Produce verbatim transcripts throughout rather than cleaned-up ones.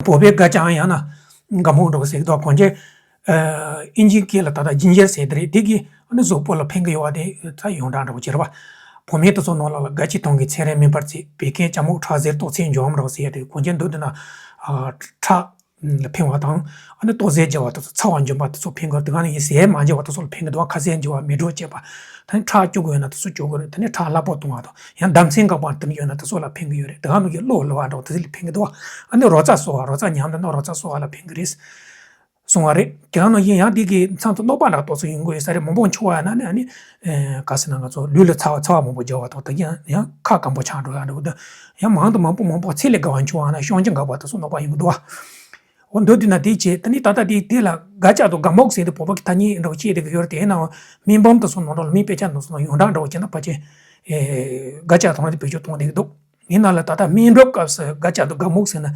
བོད་པའི་སྒ་ལྕགས་ཡང་ན་སྒ་སྨུག་འདྲ་བོ་ཟེར་གི་འདུག་གོན་ཆས། ཨིན་ཇིའི་སྐད་ལ་ད་ལྟ་ཇིན་ཇར་ཟེར་དེ་རེད། དེ་གིས་ཨ་ནི་གཟུགས་པོ་ལ་ཕན་གི་ཡོད་པ་དེ་ད་ཡོངས་གྲགས་འདྲ་བོ་ཅིག་རེད་པ། བོད་སྨན་དེ་ཚོ་ནང་ལོགས་ལ་སྒ་ལྕགས་དུང་གི་ཚན་རིག་སྨན་པར་རྩིས་བད་ཀན་ལྕགས་སྨུག་ཁྲག་གཟེར་ལྟོགས་ཚད་འཇོམས་འདྲ་བོ་ཟེར་ཡ་དེ་གོན་ཆས་འདུག་དེ་ན་ཁྲག་ལ་ཕན་པ་དང་། ཨ་ནི་ལྟོགས་གཟེར་རྒྱས་པ་དེ་ཚོ་ཚ་བ་འཇོམས་པ་དེ་ཚོ་ཕན་གི་རེད། དེ་ག་ནང་བཞིན་ཟས་མ་འཇམ་པ་དེ་ཚོ་ལ་ཕན་གི་འདུག་ཁ་ཟས་འཇམ་པ་མེ་དྲོད་བཅས་པ། ད་ནི་ཁྲག་སྐྱུག་གི་ཡོད་ན་དེ་ཚོ་སྐྱུག་གི་རེད། ད་ནི་ཁྲག་རླབས་པོ་གཏོང་བ་དང་ཡང་ལྡབ་ཚད་འགག་པ་དེ་འདྲ་ཡོད་ན་དེ་ཚོ་ལ་ཕན་གི་ཡོད་རེད། དེ་ག་མི་གི་གློ་ལུ་བ་འདྲ་བོ་དེ་ཚོ་ལ་ཕན་གི་འདུག་ཨ་ནི་རོ་ཙ་གསོ་བ། རོ་ཙ་ཉམས་འདུག་ན་རོ་ཙ་གསོ་བ་ལ་ཕན་གི་རེད། གསུངས་པ་རེད། དེ་ག་ནང་བཞིན་ཡང་དེ་གི་མཚམས་སུ་གནོད་པ་འདྲ་ཏོག་ཙམ་ཡོང་གི་ཡོད་ས་རེད། མང་པོ་མཆོང་བ་ཡིན་ན་ནི་ཨ་ནི། ཨེ། ག་ཟེར་ན་ང་ཚོ་ལུས་ལ་ཚ་བ་ཚ་བ་མང་པོ་རྒྱག་པ་དང་། དེ་ཡང་ཡང་ཁ་སྐམ་པོ་ཆགས་འགྲོ་ཡ་འདྲ་བོ་དང་། ཡང་མང་དུ་མང་པོ་མང་པོ་ཚད་ལས་བརྒལ་བ་མཆོང་བ་ན་བཤང་གཅི་འགག་པ་དེ་ཚོ་གནོད་པ་ཡོང་གི་འདུག་བ། འོ་འདོད་དུས་ན་དེ་བྱས། དེ་ནི་ད་ལྟ་དེ་དེ་ལ་སྒ་ལྕགས་དང་སྒ་སྨུག་ཟེར་དེ་བོད་པ་གི་ཐ་སྙད་འདྲ་བོ་བཤད་བསྡད་ཀྱི་ཡོད་རེད། དེ་ཡིན་ནའང་སྨན་པམ་དེ་ཚོ་ནང་ལོགས་ལ་སྨན་དཔེ་ཆ་ནང་ཚོ་ཡོངས་གྲགས་འདྲ་བོ་བྱས་ན་ཕལ་ཆེར། ཨེ། སྒ་ལྕགས་དུང་དེ་བེད་སྤྱོད་གཏོང་བསྡད་ཀྱི་འདུག་ཡིན་ན་ལ་ད་ལྟ་སྨན་སྒྲུབ་སྐབས་སུ་སྒ་ལྕགས་དང་སྒ་སྨུག་ཟེར་ན། ཨ།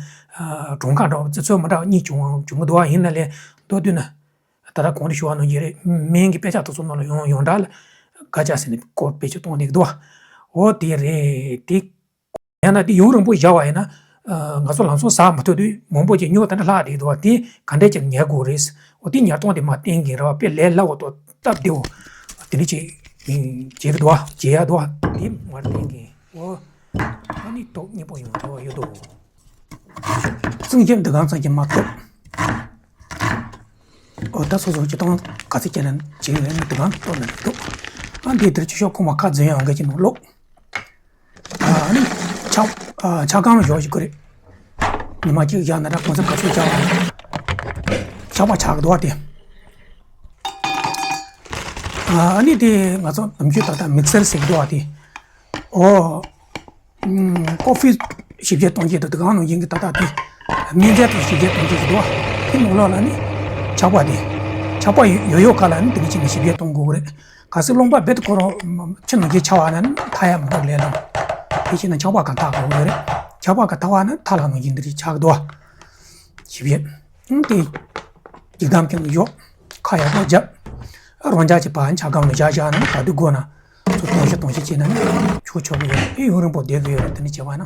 གྲངས་ཀ་འདྲ་བོ་རྩི་ཚོད་མི་འདྲ་བ་གཉིས་བྱུང་བ་བྱུང་གི་འདུག་བ། ཡིན་ན་ལས་མདོར་བསྡུས་ན། ད་ལྟ་གོང་དུ་ཞུ་བ་ནང་བཞིན་རེད། སྨན་གྱི་དཔེ་ཆ་དེ་ཚོ་ནང་ལ་ཡོངས་ཡོངས་གྲགས་ལ་སྒ་ལྕགས་ཟེར་ནས་སྐོར་བེད་སྤྱོད་གཏོང་བསྡད་ཀྱི་འདུག་བ། འོ་དེ་རེད་དེ། ཡང་ན་དེ་ཡུན་རིང་པོ་བཞག་པ་ཡིན་ན། ཨ། ང་ཚོ་ལམ་སང་ཟ་མ་ཐུབ་དུས་མང་པོ་ཅིག་སྨྱོ་དེ་འདྲ་ལྷག་བསྡད་ཀྱི་འདུག་བ། དེ་ག་འདྲས་ཀྱིས་ཉར་དགོས་རེད། འོ་དེ་ཉར་སྟངས་དེ་མར་བསྟན་གྱི་རེད་བ། དཔེ་ལས་སླ་བོ་དང་སྟབས་བདེ་བོ་དེ་འདྲས་ཅིག་བྱེད་ཀྱི་འདུག་བ། བྱེད་ཡ་འདུག་བ། དེ་མར་བསྟན་གྱི། འོ། ཨ་ནི་ཐོག་གཉིས་པོ་ཡོང་ཐུབ་པ་ཡོད་དོ། གཙང་ཁྱེར་འདི་གང་ཙམ་གྱིས་མ་གཏོགས། འོ་ད་སོ་སོ་སྤྱི་བཏང་ག་ཚོད་ཅིག་ལ་བྱེད་ཡོད་ན་འདི་གང་གཏོགས་ན་འདུག་ཨ་འདི་དེར་ཆུ་ཤོག་ཁོ་མ་ཁ་འཛིན་ཡང་འགའ་ཅིག་ནང་ལོག་ཨ་ནི་ཆག་ཨ་ཆག་སྒམ་ཞོག་ཞིག་གི་རེད། ཉི་མ་གཅིག་བཞག་ན་ར་གོང་ཚད་ག་ཚོད་ཆག་པ་ཆག་པ་ཆག་འདུག་བ་དེ། ཨ་ནི་དེ་ང་ཚོ་ནམ་རྒྱུན་ད་ལྟ་མིག་སར་ཟེར་གི་འདུག་བ་དེ། ཨོ། ཀོ་ཧྥི་ཞིབ་བཤེར་གཏོང་བྱེད་དུ་དེ་གང་ནང་བཞིན་གྱི་ད་ལྟ་དེ་སྨན་རྫས་དང་ཞིབ་བཤེར་གཏོང་བྱེད་ཀྱི་འདུག་བ། དེ་ནང་ལོགས་ལ་ནི་ཆག་པ་དེ། ཆག་པ་ཡོད་ཡོད་ཡོད་ག་ལ་ནི་དེ་འདྲ་བྱས་ནས་ཞིབ་བཤེར་གཏོང་དགོས་ཀྱི་རེད། གལ་སྲིད་རླུང་པ་རྦད་དེ་ཁོ་རང་ཕྱི་ནང་གི་ཆག་པ་ན་ནི་ཐར་ཡ་མི་འདུག་ལས་སླ་བོ། དེ་བྱས་ན་ཆག་པ་གང་ཐར་དགོས་ཀྱི་རེད། ཆག་པ་གང་ཐར་བ་ན་ཐར་ལ་ནང་བཞིན་འདི་རིགས་ཆག་གི་འདུག་བ། ཞིབ་བཤེར། ཨང་དེ། སྒྲིག་གདམ་ཀྱང་ཡོད། ཁ་ཡག་པོ་རྒྱབ། རང་འཇགས་ཀྱི་བར་ཆ་སྒམ་ལ་བཞག་བཞག་ན་ག་དུས་དགོས་ན། ཚོ་གཏོང་ཤི་གཏོང་ཤི་བྱས་ན་ནི་ཆོག་ཆོག་གི་ཡོད། ཨེ་ཡུན་རིང་པོ་བསྡད་གི་ཡོད་རེད། དེ་ནི་བྱས་པ་ན།